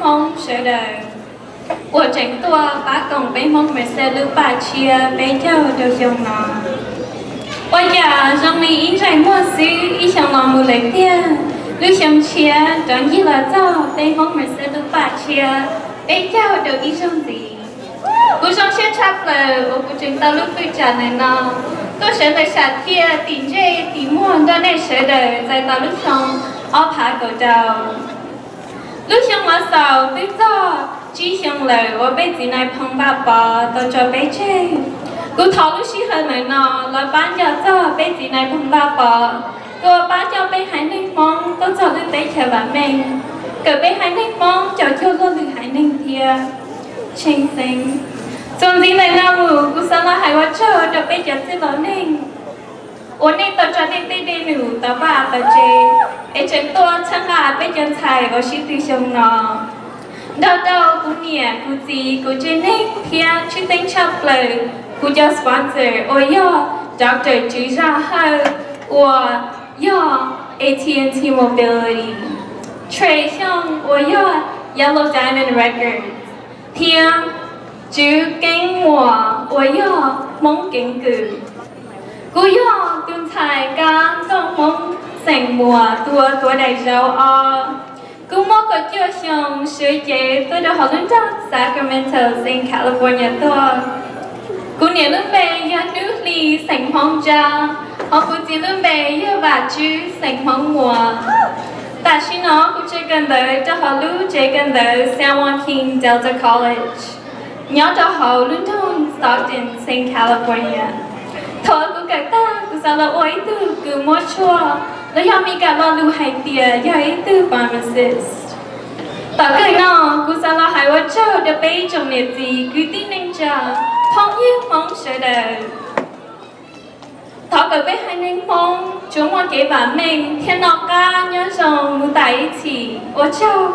Hmoob sawv daws uas tseem tuaj pab koom peb Hmoob Merced lub paj tshiab peb caug rau xyoo no. Ua cas zoo li ib ntsais muag xwb ib xyoo los mus lawm tiag, lub xyoo tshiab rov ncig los txog peb Hmoob Merced lub paj tshiab peb caug rau ib zaug ntxiv. Kuv zoo siab tshaj plaws uas kuv tseem tau lub kws tsam ntawm no tuaj sawv ntawm sam thiaj tim ntsej tim muag nrog nej sawv daws txais tau lub xyoo ob phav kaum rau. Lub xyoo no xaus twb txog tsib xyoo lawm uas peb txiv Nais Phoo Vaj Pov tau tso peb tseg. Kuv thov lub sij hawm ntawm no los pab nco txog peb txiv Nais Phoo Vaj Pov, tus uas pab coj peb haiv neeg Hmoob tuaj txog lub teb chaws vam meej, kawm peb haiv neeg Hmoob cov cuag luag lwm haiv neeg thiab. Tshee xeeb, txuas ntxiv ntawm no mus kuv xav los hais ua tsaug rau peb cov txwj laus neeg uas nej tau tso nej tej dej num tau vaj tau tsev es tseem tuaj txhawb nqa peb cov ntxhais uas sib tw xyoo no. Nrog rau kuv niam kuv txiv kuv tsev neeg thiab tshwj xeeb tshaj plaws kuv cov sponsor uas yog Doctor Tswv Zaj Hawj uas yog A T and T Mobility, Tshwm Xyooj uas yog Yellow Diamond Records, thiab Tswv Keeb Muas uas yog Hmoob Keeb Kwm. Kuv yog tus ntxhais Kab Nkauj Hmoob xeem Muas tus uas tuav daim zauv ob. Kuv muaj kaum cuaj xyoo, suav cev tuaj rau hauv lub nroog Sacramento xeev California tuaj. Kuv niam lub npe yog Hnub Hli xeem Hmoob Tsab, hos kuv txiv lub npe yog Vam Tswb xeem Hmoob Muas. Tam sim no kuv tsev kawm ntawv rau hauv lub tsev kawm ntawv San Joaquin Delta College nyob rau hauv lub nroog Stockton xeev California. Thaum kuv kawm tag kuv xav los ua ib tug kws muab tshuaj los yog Mis Kas lo lus hais tias yog ib tug pharmacist. Tom kawg no kuv xav los hais ua tsaug rau peb ib tsoom niam txiv kwv tij neej tsa phooj ywg Hmoob sawv daws. Thov kom peb haiv neeg Hmoob tsuas muaj kev vam meej thiab noj qab nyob zoo mus tas ib txhis. Ua tsaug.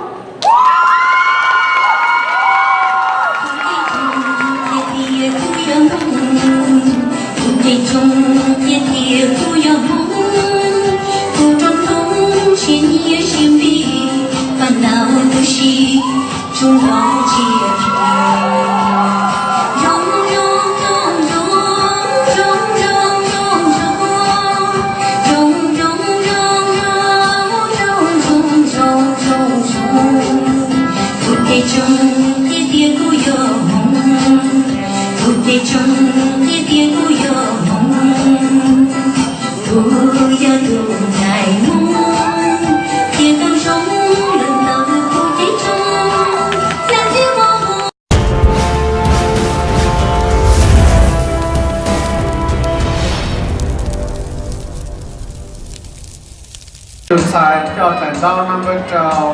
Tus ntxhais coj daim ntaub number rau,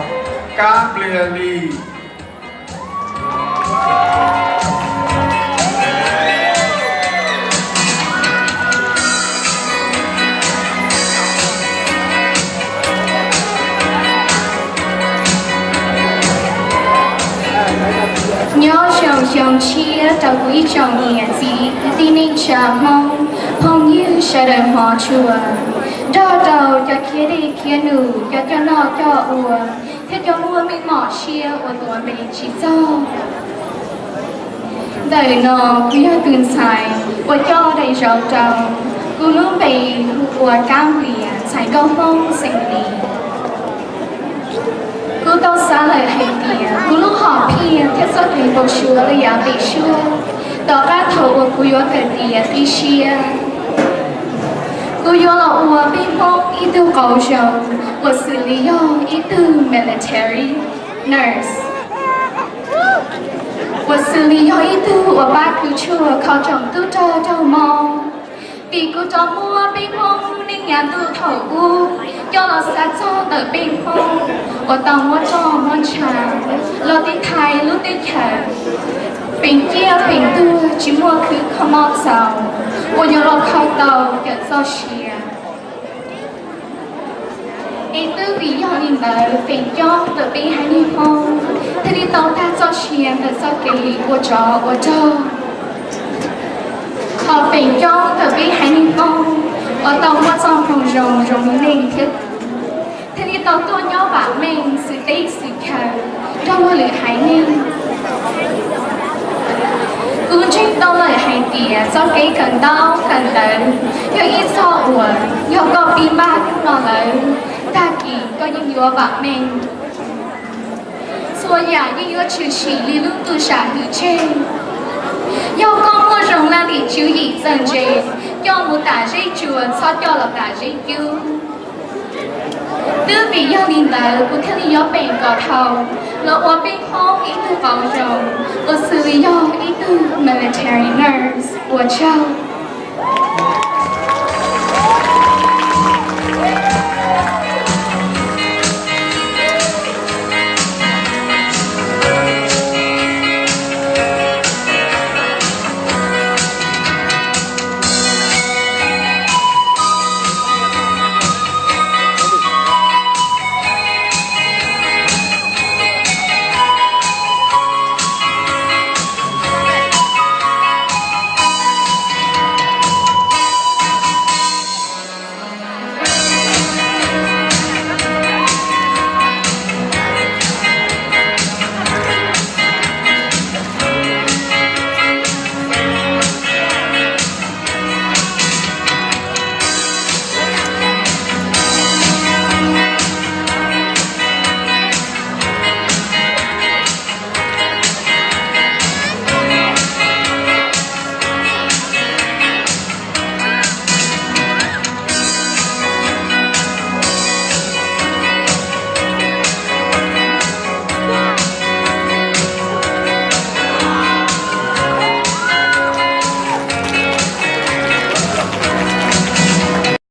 Kab Npliag Lis. Nyob zoo xyoo tshiab rau kuv ib tsoom niam txiv kwv tij neej tsa Hmoob phooj ywg sawv daws hmov tshua, nrog rau cov khiav dej khiav num, cov coj noj coj ua, thiab cov muaj meej mom siab uas tuav npe tsis txog. Ntawm no kuv yog tus ntxhais uas coj daim zauv rau, kuv lub npe hu ua Kab Npliag, ntxhais nkauj Hmoob xeem Lis. Kuv tau xav lawm hais tias kuv lub hom phiaj thiab txoj kev npau suav lawm yav pem suab, tom qab thaum uas kuv yuav kawm tiav qib siab, kuv yuav los ua peb Hmoob ib tug qauv zoo, uas xws li yog ib tug military nurse, uas xws li yog ib tug uas pab kws tshuaj kho tsoom tub rog raug mob. Vim kuv rov muab peb Hmoob lub neej yav ntuj thaum ub coj los xav txog ntawm peb Hmoob uas tau muab roj muab ntsha los tiv thaiv lub teb chaws, feem ciaj feem tuag tsis muaj khwv kho mob txaus uas yuav los kho tau cov txoj sia. Es twb vim yog li ntawd feem coob ntawm peb haiv neeg Hmoob thiaj li tau tag txoj sia ntawm txoj kev ua tsov ua rog. Hos feem coob ntawm peb haiv neeg Hmoob uas tau muaj txoj hmoo zoo zoo li nej thiab kuv thiaj li tau tuaj nyob vam meej xws teb xws chaw, Nrog luag lwm haiv neeg. Kuv ntseeg tau lawm hais tias txoj kev kawm ntaub kawm ntawv yog ib txoj uas yog koj pib npaj hnub no lawm, tag kis koj yeej yuav vam meej. Txhua yam yeej yuav tshwm sim li lub ntuj sam hwm tseg. Yog koj muaj zoo laj lim tswv yim txawj ntse, coj mus tas zeb tsuas, txhob coj los tas zeb cub. Twb vim yog li ntawd kuv thiaj li yuav peem kom dhau los ua peb Hmoob ib tug vauv zoo, uas xws li yog ib tug military nurse. Ua tsaug.